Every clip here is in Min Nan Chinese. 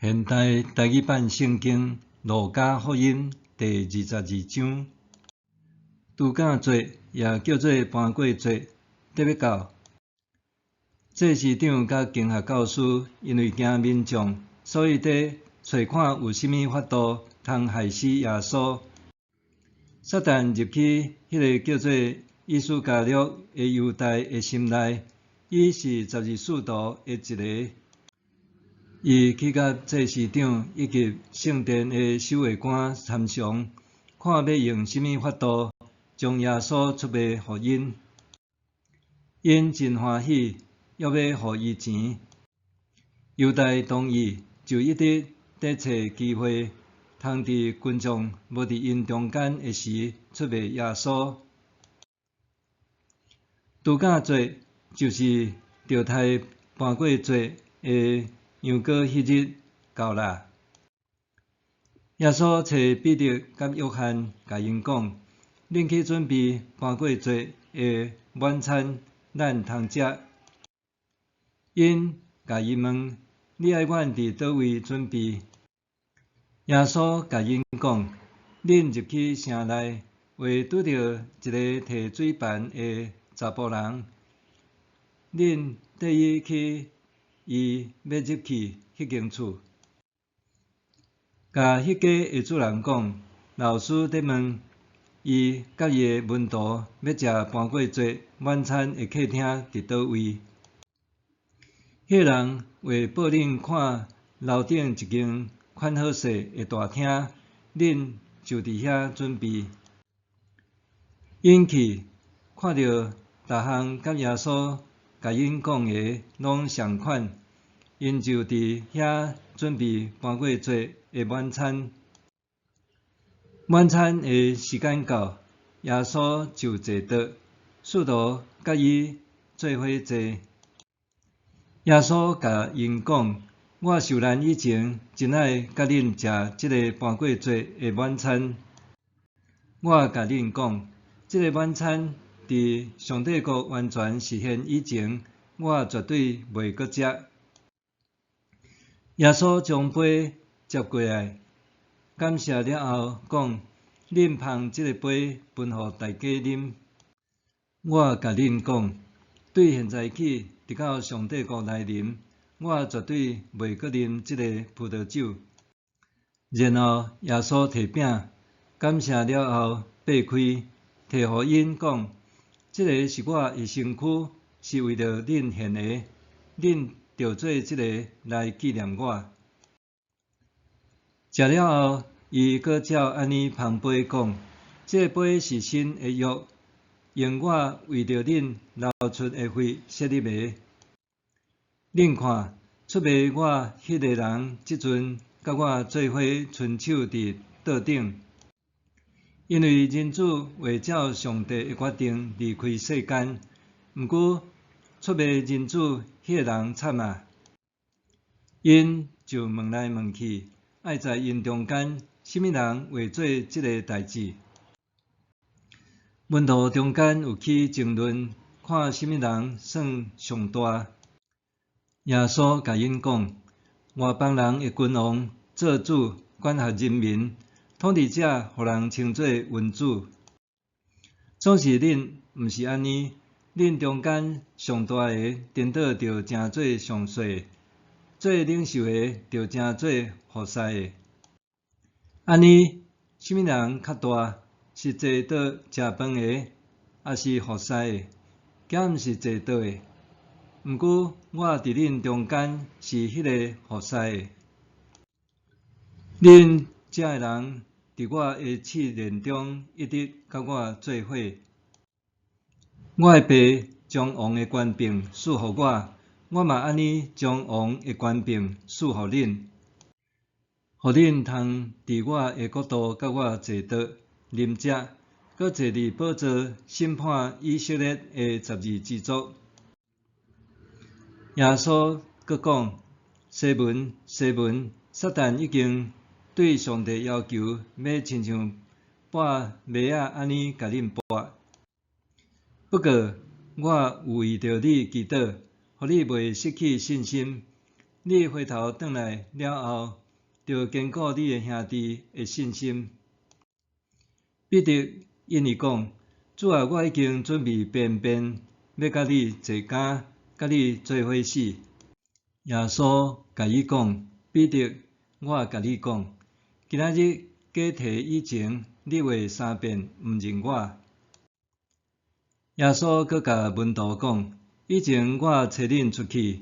現代台語版聖經路加福音第二十二章，除酵節也叫做盤過節，得欲到。祭司長佮經學教師因為驚民眾，所以佇揣看有啥物法度通害死耶穌。撒旦入去彼个叫做伊斯加略的猶大的心內，伊是十二使徒的一个。伊去佮祭司長以及聖殿的守衛官參詳，看欲用啥物法度將耶穌出賣予𪜶。𪜶真歡喜，約欲予伊錢。猶大同意，就一直佇揣機會，通佇群眾無佇𪜶中間的時出賣耶穌。除酵節就是著刣盤過節的羊羔彼日到啦。耶穌揣彼得佮約翰，共𪜶講：恁去準備盤過節的晚餐，咱通食。𪜶共伊問：你愛阮佇佗位準備？耶穌共𪜶講：恁入去城內，會拄著一个提水盤的查埔人，恁綴伊去伊欲入去彼間厝，共彼家的主人講：老師佇問，伊佮伊的門徒欲食盤過節晚餐的客廳佇佗位？彼个人會報恁看樓頂一間款好勢的大廳，恁就佇遐準備。𪜶去看著逐項佮耶穌共𪜶講的攏仝款，𪜶就佇遐準備盤過節的晚餐。晚餐的時間到，耶穌就坐桌，使徒佮伊做伙坐。耶穌共𪜶講：我受難以前，真愛佮恁食這个盤過節的晚餐。我共恁講，這个晚餐佇上帝國完全實現以前，我絕對袂閣食。耶穌將杯接過來，感謝了後，講：恁捧這个杯分予大家啉。我共恁講，對現在起，直到上帝國來臨，我絕對袂閣啉這个葡萄酒。然後耶穌提餅，感謝了後，擘開，提予𪜶講：這个是我的身軀，是為著恁獻的，恁著做這个來紀念我。食了後，伊閣照按呢捧杯講：這个杯是新的約，用我為著恁流出的血設立的。恁看，出賣我彼个人，這陣佮我做伙伸手佇桌頂。因為人子會照上帝的決定離開世間，毋過出賣人子彼个人慘啊！𪜶就問來問去，愛在𪜶中間，啥物人會做這个代誌？門徒中間有起爭論，看啥物人算上大。耶穌共𪜶講：外邦人的君王做主，管轄人民；統治者予人稱做恩主。總是恁毋是按呢，恁中間上大的，顛倒著成做上細的；做領袖的，著成做服侍的。按呢，啥物人較大？是坐桌食飯的，抑是服侍的？敢毋是坐桌的？毋過我佇恁中間是彼个服侍的。恁遮的人佇我的試煉中一直佮我做伙。我的爸將王的權柄賜予我，我嘛按呢將王的權柄賜予恁，予恁通佇我的國度佮我坐桌、啉食，閣坐佇寶座審判以色列的十二支族。耶穌閣講：西門，西門，撒旦已經對上帝要求，欲親像掰麥仔按呢共恁掰。不過，我有為著你祈禱，予你袂失去信心。你回頭轉來了後，著堅固你的兄弟的信心。彼得應伊講：主啊，我已經準備便便，欲佮你坐監，佮你做伙死。耶穌共伊講：彼得，我共你講，今仔日雞啼以前，你會三遍毋認我。耶穌閣共門徒講：以前我差恁出去，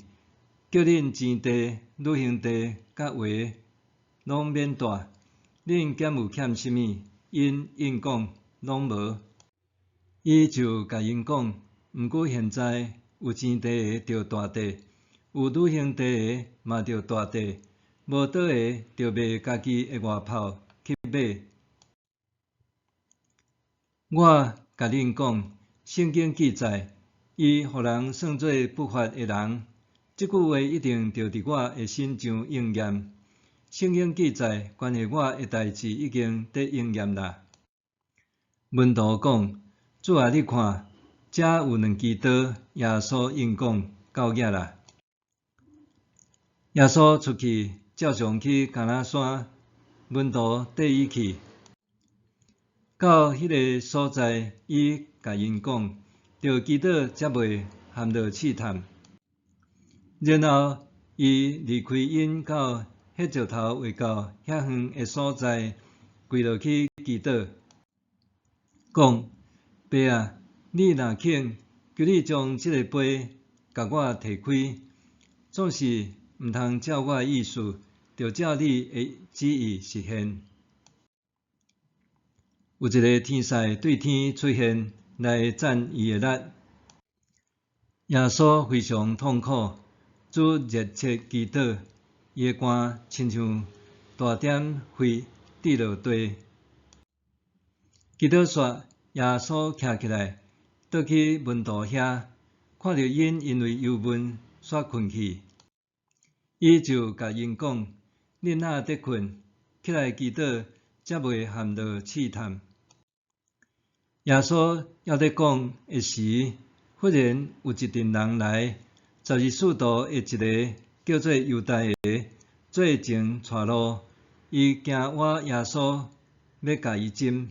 叫恁錢袋、旅行袋佮鞋攏免帶，恁敢有欠啥物？𪜶應講：攏無。伊就共𪜶講：毋過現在有錢袋的著帶袋，有旅行袋的嘛著帶袋，無刀的著賣家己的外袍去買。我共恁講，聖經記載，伊予人算做不法的人，這句話一定著佇我的身上應驗。聖經記載關係我的代誌已經佇應驗啦。門徒講：主啊，你看，遮有兩支刀。耶穌應講：夠額啦。耶穌出去，照常去橄欖山，門徒綴伊去。到彼个所在，伊共𪜶講：著祈禱，才袂陷落試探。然後，伊離開𪜶到彼石頭畫到遐遠的所在，跪落去祈禱，講：爸啊，你若肯，求你將這个杯共我提開，總是毋通照我的意思，著照你的旨意實現。有一个天使對天出現，來讚伊的力。耶穌非常痛苦，愈熱切祈禱，伊的汗親像大點血滴落地。祈禱煞，耶穌徛起來，倒去門徒遐，看著𪜶因為憂悶，煞睏去。伊就共𪜶講：恁哪佇睏？起來祈禱，才袂陷落試探。耶穌猶佇講的時，忽然有一陣人來，12使徒的一个叫做猶大的，做前帶路，伊行倚耶穌，欲共伊針。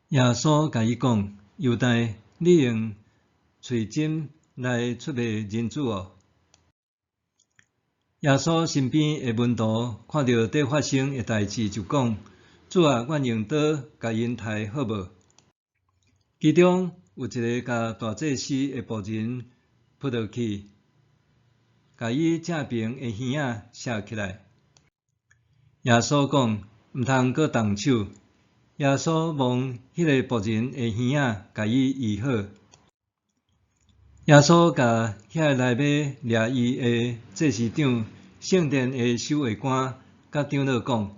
耶穌共伊講：猶大，你用喙針來出賣人子哦？耶穌身邊的門徒看著佇發生的代誌，就講：主啊，阮用刀共𪜶刣好無？其中有一个共大祭司的僕人撲落去，共伊正爿的耳仔削起來。耶穌講：毋通閣動手。耶穌摸彼个僕人的耳仔，共伊醫好。耶穌共遐來欲掠伊的祭司長、聖殿的守衛官佮長老講：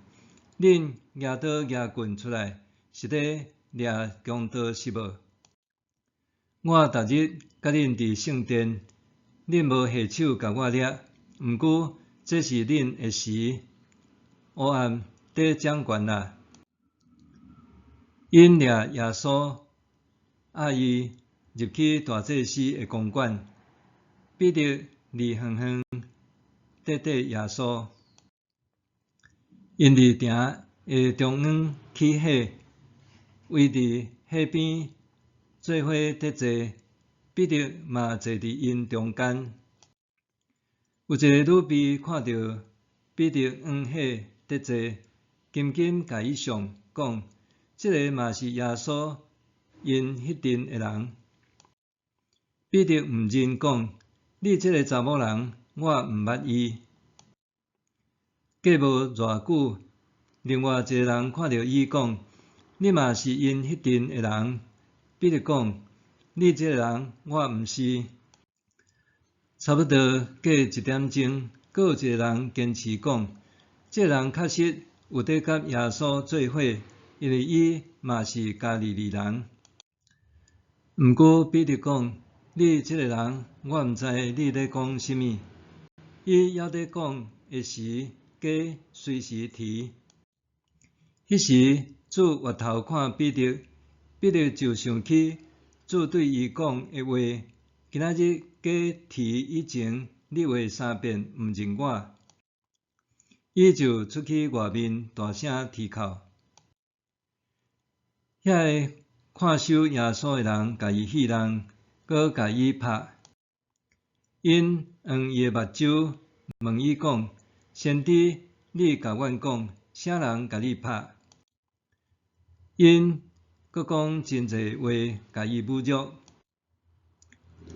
恁舉刀舉棍出來，是咧掠強盜是無？我逐日佮恁佇聖殿，恁無下手共我掠，毋過這是恁的時，黑暗佇掌權啦。𪜶掠耶穌，押伊入去大祭司的公館，彼得離遠遠綴綴耶穌。𪜶佇埕的中央起火，圍佇火邊做伙佇坐，彼得嘛坐佇𪜶中間。有一个女婢看著彼得向火佇坐，緊緊共伊相，講：這个嘛是耶穌𪜶彼陣的人。彼得毋認講：你這个查某人，我毋捌伊。過無偌久，另外一个人看著伊講：你嘛是𪜶彼陣的人。彼得講：你這个人，我毋是。差不多過一點鐘，閣有一个人堅持講：這个人確實有佇佮耶穌做伙，因為伊嘛是加利利人。毋過彼得講：你這個人，我毋知你咧講啥物。伊猶佇講的時，雞隨時啼。彼時主回頭看彼得，彼得就想起主對伊講的話：今仔日雞啼以前，你會三遍毋認我。伊就出去外面大聲啼哭。遐個看守耶穌的人共伊戲弄，閣共伊拍。𪜶掩伊的目睭，問伊講：先知，你共阮講，啥人共你拍？𪜶閣講真濟話，共伊侮辱。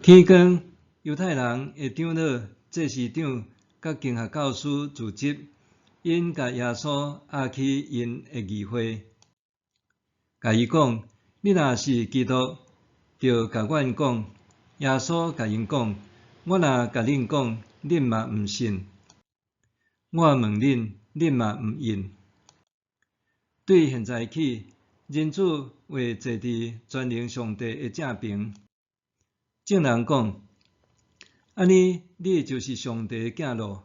天光，猶太人的長老、祭司長佮經學教師聚集，𪜶共耶穌押去𪜶的議會，共伊講：你若是基督，就共阮講。耶穌共𪜶講：我若共恁講，恁嘛毋信；我問恁，恁嘛毋應。對現在起，人子會坐佇全能上帝的正爿。眾人講：按呢，你就是上帝的囝囉？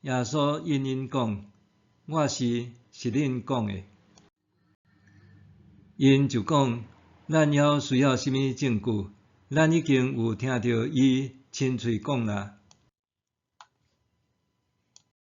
耶穌應𪜶講：我是，是恁講的。𪜶就講：咱猶需要啥物證據？咱已經有聽著伊親喙講啦。